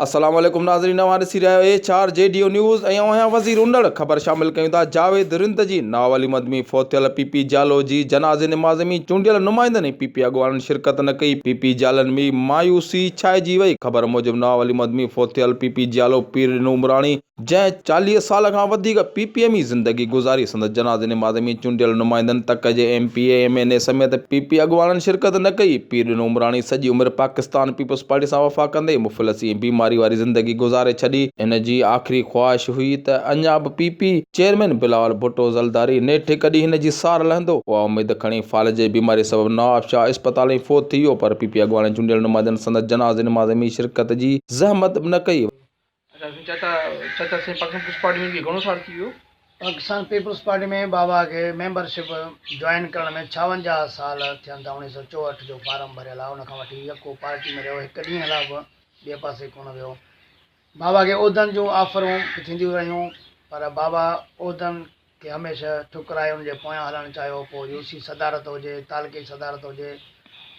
السلام عليڪم ناظرين اوهان ڏسي رهيا آهيو H R G D O news ۽ آئون آهيان وزير انڙ خبر شامل ڪيون ٿا جاويد رند جي ناولي مد ۾ فوت ٿيل پي پي جالو جي جنازي نماز ۾ چونڊيل نمائندن ۽ پي پي اڳواڻن شرڪت نه ڪئي پي پي جالن ۾ مايوسي ڇائجي وئي خبر موجب ناولي مد ۾ فوت ٿيل پي پي جالو پير ڏنو عمراڻي جنهن 40 سال کان وڌيڪ پي پي ۾ زندگي گذاري، سندس جنازي نماز ۾ چونڊيل نمائندن، تڪ جي M P A, M N A سميت پي پي اڳواڻن شرڪت نه ڪئي. پير ڏنو عمراڻي سڄي عمر پاڪستان پيپلز پارٽي سان وفا ڪندي مفلسي ۽ بيماري واري زندگي گذاري ڇڏي. هن جي آخري خواهش هئي ته اڃا به P P chairman Bilawal Bhutto Zardari نيٺ هڪ ڏينهن هن جي سار لهندو. اها اميد کڻي فالج جي بيماري سبب نوابشاهه اسپتال ۾ فوت ٿي ويو پر پي پي اڳواڻن چونڊيل نمائندن سندس جنازي نماز ۾ شرڪت جي زحمت به نه ڪئي. اچا سائين چاچا چاچا سائين پاڪستان پيپلز پارٽي ۾ به گهڻو سال ٿي ويو. پاڪستان پيپلز پارٽي ۾ بابا کي ميمبر شپ جوائن ڪرڻ ۾ 56 سال ٿين ٿا 1964 جو فارم ڀريل آ ان کان وٺي يڪو پارٽي ۾ رهيو هڪ ڏينهن لا به ٻئي پاسي ڪونه ويو بابا کي عهدن جون آفرون به ٿينديون رهيون پر بابا عهدن کي هميشه ٺڪرائي ان جي پويان هلڻ چاهيو، پوء يو سي صدارت هجي، تعلقي صدارت هجي،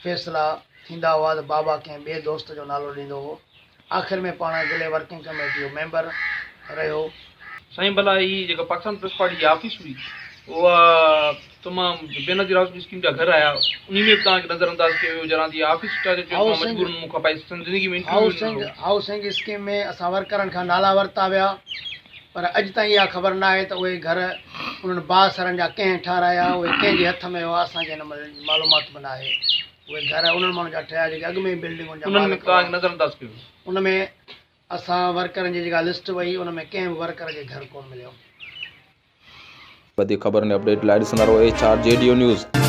فيصلا ٿيندا هئا ته بابا ڪنهن ٻئي دوست جو نالو ڏيندو هو. آخر ۾ پاڻ ضلعي ورڪنگ ڪميٽي جو ميمبر رهيو. سائين ڀلا هي جيڪا پاڪستان پيپلز پارٽي جي آفيس هئي اها تمام بينظير هائوسنگ اسڪيم جا گهر آيا انهي ۾ به توهان کي نظر انداز ڪيو ويو جران جي آفيس چاچا چيو ته مان مجبورن مون کان پائي زندگي ۾ انٽرويو نه ڏنو. هائوسنگ اسڪيم ۾ اسان ورڪرن کان نالا ورتا ويا پر اڄ تائين اها خبر ناهي ته اهي گهر انهن بااثرن جا ڪنهن ٺهرايا، اهي ڪنهن جي هٿ ۾ هئا، اسان کي ان معلومات به ناهي. اهي گهر انهن ماڻهن جا ٺهيا جيڪي اڳ ۾ ئي بلڊنگن جا انهن ۾ مالڪ توهان هئا. کي نظر انداز ڪيو ويو. ان ۾ اسان ورڪرن جي جيڪا لسٽ وئي ان ۾ ڪنهن به ورڪر کي گهر ڪونه مليو. وڌيڪ خبرن ۽ اپڊيٽ لاء ڏسندا رهو H R G D O news.